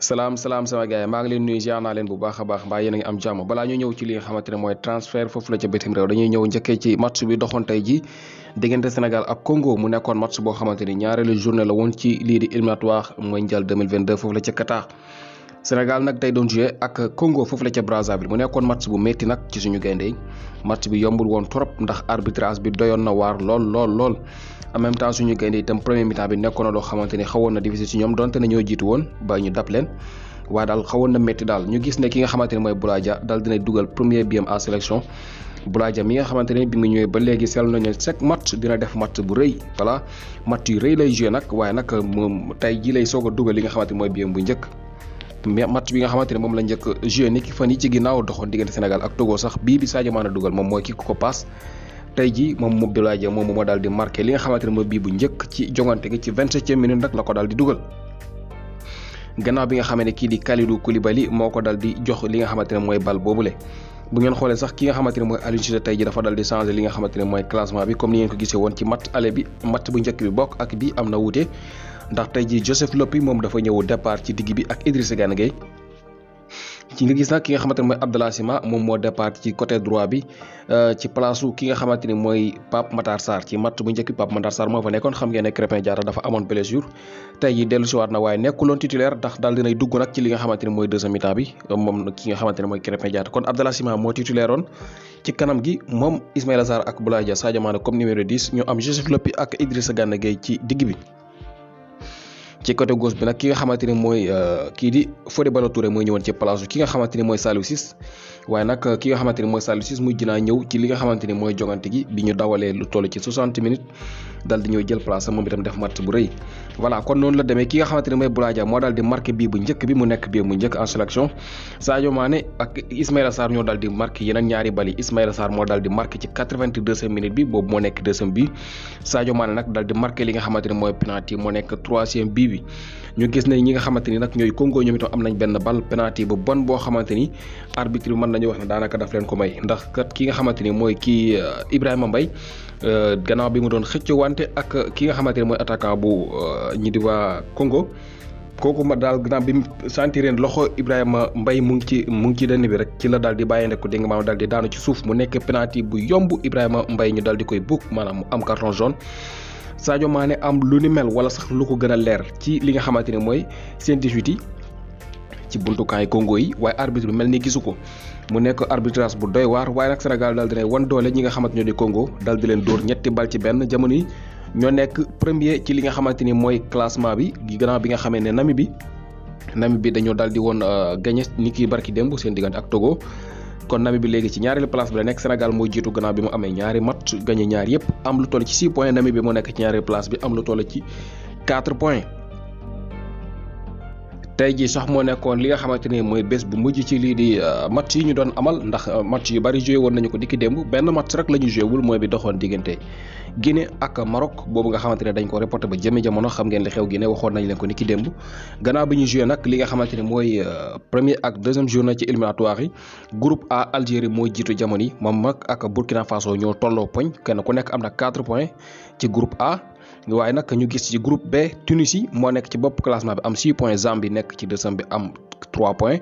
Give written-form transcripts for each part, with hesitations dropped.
salaam sama gars yi maa ngi leen nuyu ziar naa leen bu baax a baax mbaa yéen a ngi am jàmm balaa ñu ñëw ci li nga xamante ne mooy transfert foofu la ca bitim réew dañuy ñëw njëkkee ci match bi doxoon tey ji diggante Sénégal ak Congo mu nekkoon match boo xamante ni ñaareelu journée la woon ci lii di éliminatoire mondial 2022 foofu la ca Qatar. Sénégal nag tey doon joué ak Congo foofu la ca Brazzaville mu nekkoon match bu métti nag ci suñu gaynde yi match bi yombul woon trop ndax arbitrage bi doyoon na waar lool en même temps suñu gaynde itam premier mi-temps bi nekkoon na loo xamante ni xawoon na difficile ci ñoom donte ne ñoo jiitu woon ba ñu dab leen waaye daal xawoon na métti daal ñu gis ne ki nga xamante ne mooy Boulaye Dia daal dina dugal premier biam en sélection Boulaye Dia mi nga xamante ne bi nga ñëwee ba léegi seetlu nañu chaque match dina def match bu rëy voilà match yu rëy lay joué nag waaye nag moom tey ji lay soog a dugal li nga xamante ne mooy biam bu njëkk mais match bi nga xamante ne moom la njëkk joué ni ki fan yi ci ginnaaw doxoon diggante Sénégal ak Togo sax bii bi Sadio Mané dugal moom mooy ki ko paas tey jii moom Boulaye Dia moom moo daal di marqué li nga xamante ne mooy bii bu njëkk ci jongante gi ci 27e minute nag la ko daal di dugal gannaaw bi nga xamante ne kii di Kalidou Koulibaly moo ko daal di jox li nga xamante ne mooy bal boobule bu ngeen xoolee sax ki nga xamante ne mooy Aliou Cissé tey ji dafa daal di changé li nga xamante ne mooy classement bi comme ni ngeen ko gisee woon ci match aller bi match bu njëkk bi bokk ak bi am na wuute ndax tey jii Joseph Lopy moom dafa ñëw départ ci digg bi ak Idrissa Gana Gueye ci nga gis nag ki nga xamante ne mooy Abdallah Sima moom moo départ ci côté droit bi ci place ki nga xamante ni mooy Pape Matar Sarr ci match bu njëkk bi Pape Matar Sarr moo fa nekkoon xam ngeen ne Krépin Diatta dafa amoon blessure tey jii dellu siwaat na waaye nekkuloon titulaire ndax daal dinay dugg nag ci li nga xamante ne mooy deuxième mi-temps bi moom ki nga xamante ne mooy Krépin Diatta kon Abdallah Sima moo titulaire oon ci kanam gi moom Ismaïla Sarr ak Boulaye Dia Sadio Mané comme numéro 10 ñu am Joseph Lopy ak Idrissa Gana Gueye ci digg bi ci côté gauche bi nag ki nga xamante ni mooy kii di Fodé Ballo-Touré mooy ñëwoon ci place ki nga xamante ni mooy Saliou Ciss waaye nag ki nga xamante ni mooy Saliou Ciss mujj naa ñëw ci li nga xamante ni mooy jongante gi bi ñu dawalee lu toll ci 60 minutes dal di ñëw jël place moom itam def match bu rëy voilà kon noonu la demee ki nga xamante ni mooy Boulaye Dia moo daal di marqué bii bu njëkk bi mu nekk bii bu njëkk en sélection Sadio Mané ak Ismaïla Sarr ñoo daal di marqué yeneen ñaari bal yi Ismaïla Sarr moo daal di marqué ci 82e minute bi boobu moo nekk deuxième bi Sadio Mané nag daal di marqué li nga xamante ni mooy penalty moo nekk troisième bii bi ñu gis ne ñi nga xamante ni nag ñooy Congo ñoom itam am nañ benn bal penalty bu bon boo xamante ni arbitre bi mën nañu wax ne daanaka daf leen ko may ndax kat ki nga xamante ni mooy kii Ibrahima Mbaye gannaaw bi mu doon xëccoo wante ak ki nga xamante ni mooy attaquant bu ñi di waa Congo kooku ma daal gannaaw bi mu sentireen loxo Ibrahima Mbaye mu ngi ci dënn bi rek ci la daal di bàyyi ndek ko dégg nga maanaam daal di daanu ci suuf mu nekk penalty bu yomb Ibrahima Mbaye ñu daal di koy bukk maanaam mu am carton jaune Sadio Mané am lu ni mel wala sax lu ko gën a leer ci li nga xamante ne mooy seen 18 yi ci buntukaay Congo yi waaye arbitre bi mel ni gisu ko mu nekk arbitrage bu doy waar waaye nag Sénégal daal dinay wan doole ñi nga xamante ñoo di Congo daal di leen dóor ñetti bal ci benn jamono yi ñoo nekk premier ci li nga xamante ni mooy classement bi gannaaw bi nga xamee ne Namibie dañoo daal di woon gagné ni ki barki démb seen diggante ak Togo kon Namibie léegi ci ñaareelu place bi la nekk Sénégal mooy jiitu gannaaw bi mu amee ñaari match gagné ñaar yëpp am lu toll ci 6 points Namibie moo nekk ci ñaareelu place bi am lu toll ci 4 points. tey jii sax moo nekkoon li nga xamante ni mooy bés bu mujj ci lii di match yi ñu doon amal ndax match yu bari joué woon nañu ko dikki démb benn match rek la ñu joué wul mooy bi doxoon diggante Guinée ak Maroc boobu nga xamante ne dañ ko reporté ba jëmi jamono xam ngeen li xew Guinée waxoon nañ leen ko niki démb gannaaw bi ñu joué nag li nga xamante ne mooy premier ak deuxième journée ci éliminatoire yi groupe A Algérie mooy jiitu jamono yi moom nag ak Burkina Faso ñoo tolloo poñ kenn ku nekk am na 4 points ci groupe A waaye nag ñu gis ci groupe B Tunisie moo nekk ci bopp classement bi am 6 points Zambie nekk ci deuxième bi am 3 points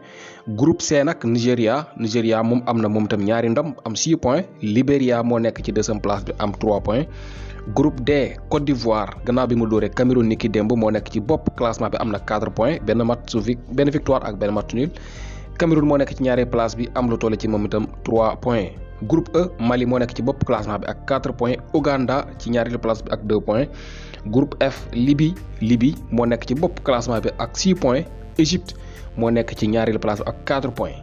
groupe C nag Nigéria moom am na moom itam ñaari ndam am 6 points Libéria moo nekk ci deuxième place bi am 3 points groupe D Côte d'Ivoire gannaaw bi mu dóoree Cameroun niki démb moo nekk ci bopp classement bi am na 4 points benn victoire ak benn match nul Cameroun moo nekk ci ñaari place bi am lu toll ci moom itam 3 points groupe E Mali moo nekk ci bopp classement bi ak 4 points Ouganda ci ñaareelu place bi ak 2 points groupe F Libye moo nekk ci bopp classement bi ak 6 points Égypte moo nekk ci ñaareelu place bi ak 4 points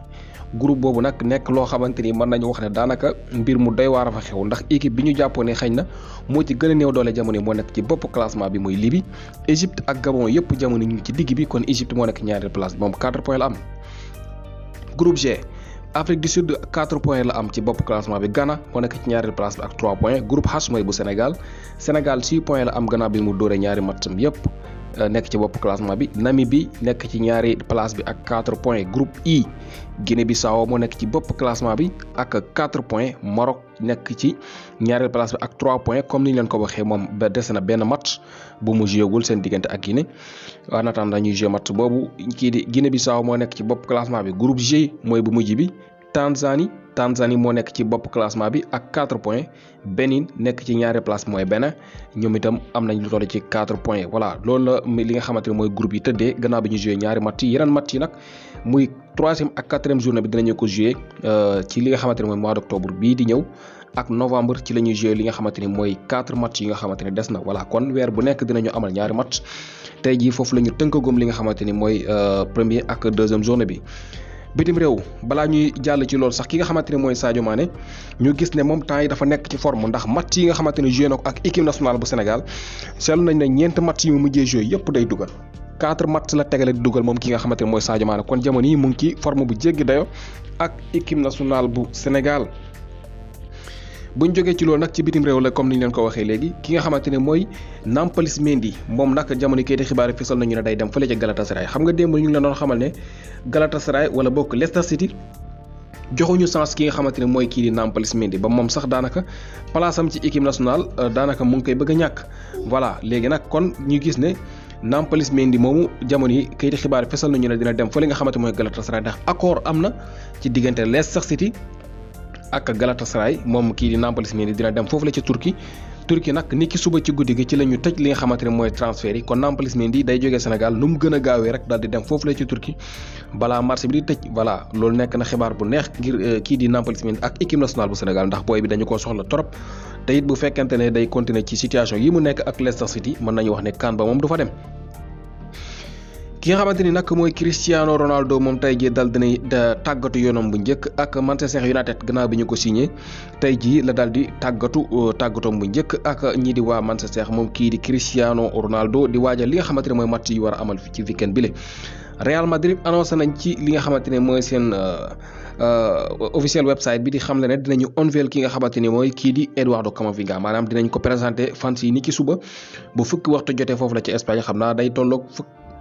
groupe boobu nag nekk loo xamante ni mën nañu wax ne daanaka mbir mu doy waar a fa xew ndax équipe bi ñu jàppoon ne xëy na moo ci gën a néew doole jamono moo nekk ci bopp classement bi mooy Libye Égypte ak Gabon yëpp jamono ñu ngi ci digg bi kon Égypte moo nekk ñaareelu place bi moom 4 points la am groupe G Afrique du Sud 4 points la am ci bopp classement bi Ghana moo nekk ci ñaareelu place bi ak 3 points groupe H mooy bu Sénégal 6 points la am gannaaw bi mu dóoree ñaari matcham yëpp nekk ci bopp classement bi Namibie nekk ci ñaari place bi ak 4 points groupe I Guinée Bissau moo nekk ci bopp classement bi ak 4 points Maroc nekk ci ñaareel place bi ak 3 points comme ni ñu leen ko waxee moom ba des na benn match bu mu jouégul seen diggante ak Guinée en attendant ñuy joué match boobu kii di Guinée-Bissau moo nekk ci bopp classement bi groupe G mooy bu mujj bi Tanzanie moo nekk ci bopp classement bi ak 4 points Benin nekk ci ñaareel place mooy Bénin ñoom itam am nañ lu toll ci 4 points voilà loolu la li nga xamante ne mooy groupe yi tëddee gannaaw bi ñu joué ñaari match yi yeneen match yi nag muy 3e ak 4e journée bi dinañu ko joué ci li nga xamante ne mooy mois d'octobre bii di ñëw ak novembre ci la ñuy joué li nga xamante ni mooy 4 match yi nga xamante ne des na voilà kon weer bu nekk dinañu amal ñaari match tey jii foofu la ñu tënkagum li nga xamante ni mooy premier ak 2e journée bi. bitim réew balaa ñuy jàll ci loolu sax ki nga xamante ne mooy Sadio Mané ñu gis ne moom temps yi dafa nekk ci forme ndax match yi nga xamante ne joué na ko ak équipe nationale bu Sénégal seetlu nañ ne 4 match yi mu mujjee joué yëpp day dugal 4 match la tegale di dugal moom ki nga xamante ne mooy Sadio Mané kon jamono yi mu ngi ci forme bu jéggi dayo ak équipe nationale bu Sénégal. buñ jógee ci loolu nag ci bitim réew la comme ni ñu leen ko waxee léegi ki nga xamante ne mooy Nampalys Mendy moom nag jamono kayiti xibaar yi fisal nañu ne day dem fële ca Galatasaray xam nga démb ñu ngi leen doon xamal ne Galatasaray wala bokk Leicester City joxuñu sens ki nga xamante ne mooy kii di Nampalys Mendy ba moom sax daanaka place am ci équipe nationale daanaka mu ngi koy bëgg a ñàkk voilà léegi nag kon ñu gis ne Nampalys Mendy moomu jamono yi kayiti xibaar yi fisal nañu ne dina dem fële nga xamante mooy Galatasaray ndax accord am na ci diggante Leicester City ak Galatasaray moom kii di Nampalys Mendy dina dem foofu la ci Turquie nag ni ki suba ci guddi gi ci la ñu tëj li nga xamante ne mooy transfert yi kon Nampalys Mendy day jógee Sénégal nu mu gën a gaawee rek daal di dem foofu la ci Turquie balaa marché bi di tëj voilà loolu nekk na xibaar bu neex ngir kii di Nampalys Mendy ak équipe nationale bu Sénégal ndax booy bi dañu ko soxla trop te it bu fekkente ne day continuer ci situation yi mu nekk ak Leicester City mën nañu wax ne CAN ba moom du fa dem. ki nga xamante ni nag mooy Cristiano Ronaldo moom tey jii dal dinay tàggatu yoonam bu njëkk ak Manchester United gannaaw bi ñu ko signé tey jii la daal di tàggatoom bu njëkk ak ñii di waa Manchester moom kii di Cristiano Ronaldo di waajal li nga xamante ne mooy match yi war a amal ci weekend bi le Real Madrid annoncé nañ ci li nga xamante ne mooy seen officiel website bi di xamle ne dinañu unveil ki nga xamante ni mooy kii di Eduardo Camavinga maanaam dinañ ko présenté fans yi ni ki suba bu fukki waxtu jotee foofu la ci Espagne xam naa day tolloog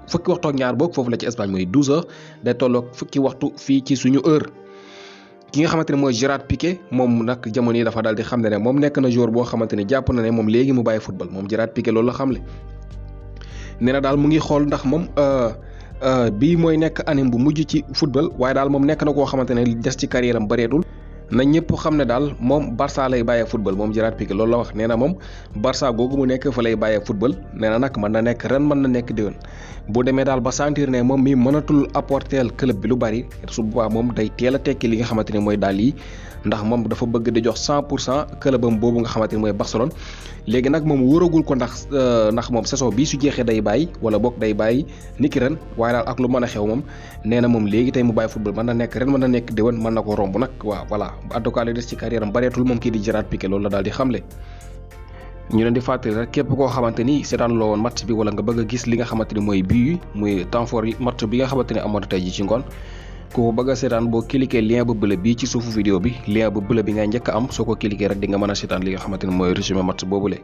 fukki waxtu ak ñaar boog foofu la ci Espagne mooy 12h day tolloog fukki waxtu fii ci suñu heure ki nga xamante ne mooy Gérard Piqué moom nag jamono yi dafa daal di xam ne moom nekk na joueur boo xamante ni jàpp na ne moom léegi mu bàyyi football moom Gérard Piqué loolu la xamle nee na daal mu ngi xool ndax moom bii mooy nekk année bu mujj ci football waaye daal moom nekk na koo xamante ne des ci carrière am bareetul na ñëpp xam ne daal moom Barça lay bàyyee football moom Gérard Piqué loolu la wax nee na moom Barça googu mu nekk fa lay bàyyee football nee na nag mën na nekk ren mën na nekk déwén bu demee daal ba sentir ne moom mi mënatul apporter club bi lu bari su boobaa moom day teel a tekki li nga xamante ne mooy daal yi ndax moom dafa bëgg di jox 100% clubam boobu nga xamante ne mooy Barcelone léegi nag moom wóoragul ko ndax moom saison bii su jeexee day bàyyi wala boog day bàyyi niki ren waaye daal ak lu mën a xew moom nee na moom léegi tey mu bàyyi football mën na nekk ren mën na nekk déwén mën na ko romb nag waaw voilà en tout cas li des ci carrière am bareetul moom kii di Gérard Piqué loolu la daal di xamle. ñu leen di fàttali rek képp koo xamante ni seetaan loo woon match bi wala nga bëgg a gis li nga xamante ni mooy bii muy temps fort yi match bi nga xamante ni amoon na tey ji ci ngoon ku bëgg a seetaan boo cliquer lien bu bële bii ci suufu vidéo bi lien bu bële bi ngay njëkk a am soo ko cliquer rek di nga mën a seetaan li nga xamante ni mooy résumé match boobule.